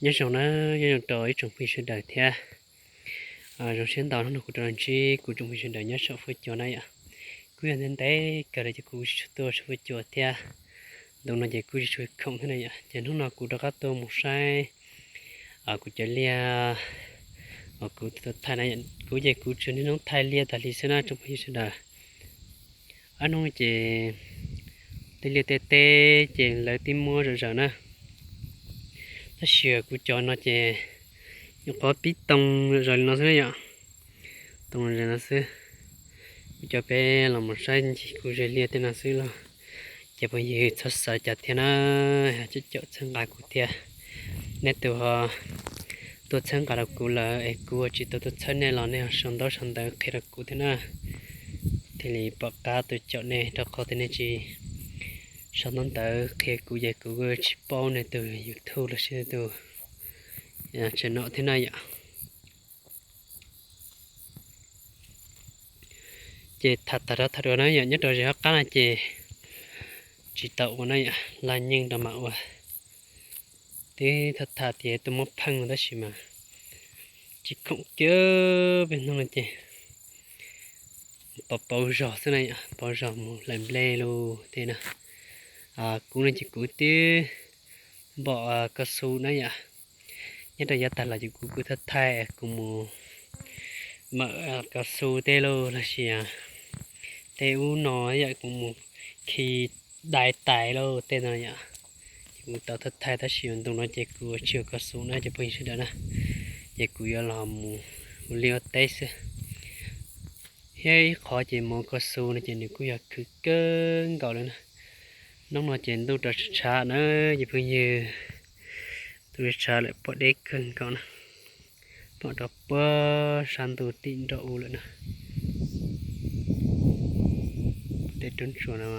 Nyob zoo na, nyob zoo rau ib tsoom phooj ywg sawv daws thiab. Zoo siab ntau hnub no kuv rov los ntsib kuv tsoom phooj ywg sawv daws nyob saum fuab cua na yom. Kuj yog ntev ntev kawg lawm ces kuv tsis tshua tuaj saum fuab cua thiab. Ntu no ces kuj tsis tshua khoom thiab na yom, ces hnub no kuv rov qab tuaj mus saib kuv cov liaj uas kuv thaij na yom. Kuv ces kuv tsuas niaj hnub thaij liaj tas li xwb na tsoom phooj ywg sawv daws. Ob hnub ces tej liaj tej teb ces lawv twb muab zom zaws na, tab sis kuv cov no ces nyuam qhuav pib too zom zaws li no xwb na yom. Too zom zaws no xwb. Kuv cov peb los mus saib ncig kuv ze liaj tej no xwb los ces phooj ywg txhob xav cas thiab na, coj caum txhawb nqa kuv thiab. Nej tus ho tuaj txhawb nqa rau kuv lawm es kuv tsis tau tuaj txhawb nej los nej ho sau ntaub sau ntawv qhia rau kuv thiab na, thiaj li pom qab tuaj caum nej rau qhov tias nej tsis sau ntaub ntawv qhia kuv ces kuv tsis paub nej tus YouTube los sis nej tus channel thiab na yom. Ces tham tag rau tham dua na yom, nyob rau zem hab qab no ces tsis tau ua na yom, laj nyeej rau mam ua. Twb tham tham tias tuaj muab pheej tab sis mas tsis khoom kiag, peb hnub no ces pauv pauv zog xwb na yom, pauv zog mus hlais nplej lug tej na. Kuv no ces kuv twb npom kav xu na yom, nyob rau yav tag los ces kuv kuj thaij thaij kuv mus mawm kav xu tej lauj los sis tej ub no yom, kuv mus khi dai tais lauj tej no yom. Ces kuv tau thaij thaij tab sis ntu no ces kuv tsis ua kav xu na cov phooj ywg sawv daws na, ces kuv yuav los mus ua liaj ua teb xwb. Thiab ib qhov ces mus ua kav xu no ces nws kuj yog khwv kawg nkaus li na. Hnub no ces ntuj rau tshav na, ces phooj ywg, ntuj tshav lawm pom deb kawg nkaus na, pom rau puag sab ntuj tim nraum ub lawm na. Tej roob tsuas no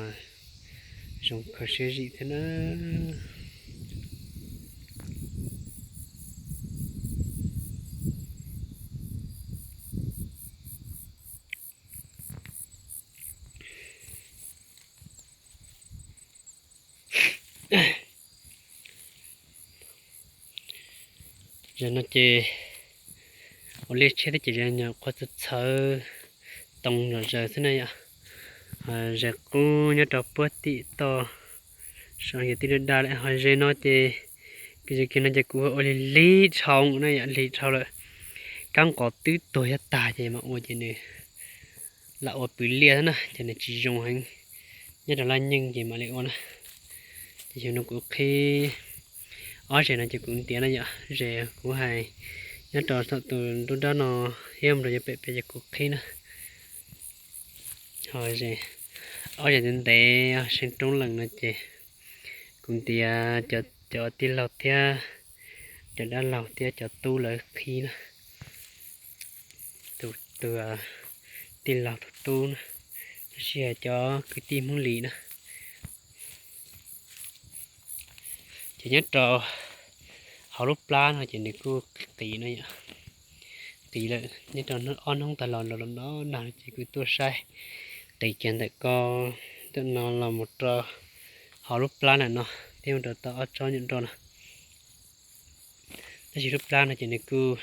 zoo kho siab zim thiab na. Zaum no ces ua liaj tshiab thiab ces nyuam qhuav txawv txhawv too zom zaws xwb na yom. Zes qub nyob rau puag tim toj saum yog tib daj daj lawm, ho zes no ces, zes kiag no ces kuv ua lig lig dhau na yom, lig dhau lawm. Kab nqos twb tuag yog tag ces mas ua ces nws lam ua pw liaj thiab na ces nws tsis zoo heev. Nyob rau laj nyeej ces mam li ua na. Ces xyoo no kuv qhib ob zes no ces kuv ntiav na yom, zes kuv hais nyob rau saum tus nruab nrab no thiab mus rau cov pem pem ces kuv qhib na. Ho ob zes ntev ntev seem roob lees no ces kuv ntiav cov tij laug thiab cov dab laug thiab cov tub lawv qhib na. Tus, tus tij laug tus tub na, tab sis cov kwv tij Hmoob Lis na. Ces nyob rau hauv lub plab no ces nws kuj qis no yom, qis lawm. Nyob rau ob hnub tag los los no nag ces kuv tuaj saib, qis kiag ntawm ko, ntawm no los mus rau hauv lub plab ntawm no thiab mus rau tau ob tsob nyuam nroj no. Tab sis lub plab no ces nws kuj,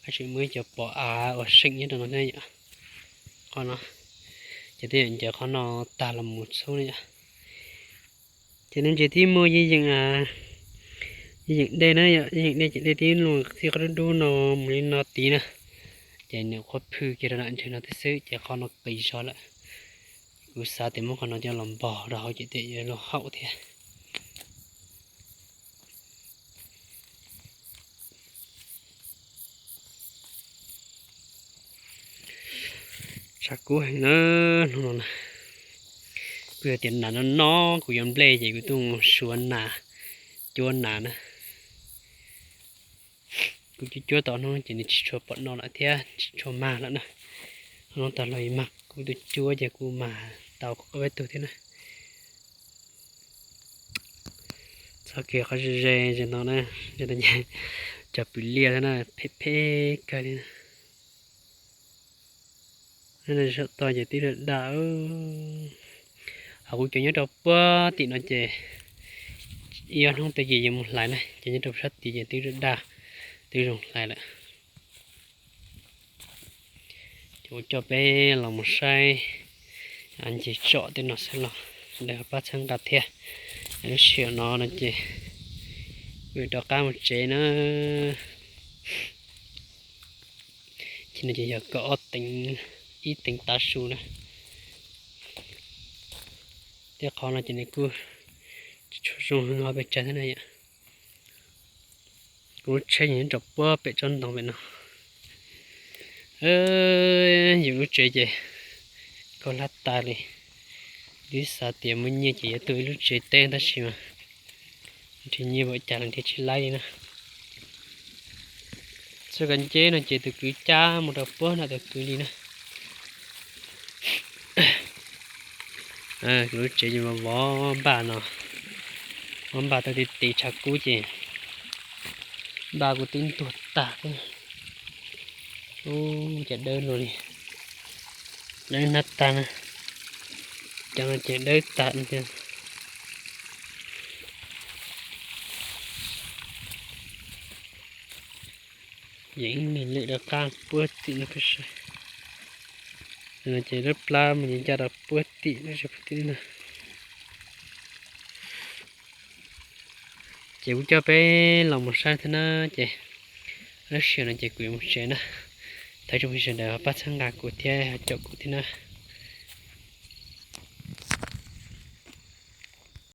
haj tseem muaj ib co pos av uas seem nyob rau no thiab yom. Qhov no ces twb yog ncaws qhov no tag los mus xub na yom. Ces no ces twb muaj yeej yeem, yeej yeem dej na yom, yeej yeem dej ces dej twb luaj txij qhov dub dub no mus li no tid na. Ces nws qhuav phwj kiag rau nram ntseg no thiab xwb ces qhov no qis zog lawm. Kuv xav tias muab qhov no coj los npog rau hauv ces thiaj yuav luag haum thiab. Tshav kub heev na, hnub no na. Kuv yog tias nas no no kuv yuav nplej ces kuv tuaj mus suav nas, cuab nas na. Kuv cuab cuab tau hnub ces nws tsis tshua pom no lawm thiab tsis tshua mag lawm na. Hnub tag los mag kuv tus cuab ces kuv mag tau ob peb tug thiab na. Txog kiag qhov ze ze no na, cov pwm liaj thiab na, phem phem kawg li na. Saum toj ces tib daj daj. Hos kuv cov nyob rau puag tim no ces ib ob hnub twg ces yuav mus hlais na, ces nyob rau sab tid ces twb daj, twb zoo hlais lawm. Ces kuv coj peb los mus saib ncig tsom tej no xwb los sawv daws pab txhawb nqa thiab. Lub sij hawm no no ces kuv yuav rov qab mus tsev na. Ces no ces yog kaum ob teev, ib teev tav su na. Tej qhov no ces nws kuj tsis tshua zoo ho pes tsawg thiab na yom. Kuv lub tsheb nyob rau puag pem tsob ntoo pem no. Yus lub tsev ces khaub hlab tas li. Twb xav tias muaj nyiaj ces yuav tu ib lub tsev teb tab sis mas nrhiav nyiaj npaum cas los nrhiav tsis laib li na. Txoj kev nceb no ces tus kwv cab mus rau puag nram tus kwv li na. Kuv lub tsev ces vov npaj no, vov npaj tau ti ti tshav kub ces npaj kuv twb ntuag tag thiab. Ub, cas dawb luaj li, dawb hnab tag na. Cov no ces dawb tag no tiag. Yeej ib me lwm rov qab puag tim no peb saib. No ces lub plab mus ncaj rau puag tim no, puag tim no. Ces kuv coj peb los mus saib thiab na, ces lub sij hawm no ces kuv yuav mus tsev na. Thov ib tsoom phooj ywg sawv daws pab txhawb nqa kuv thiab caum kuv thiab na.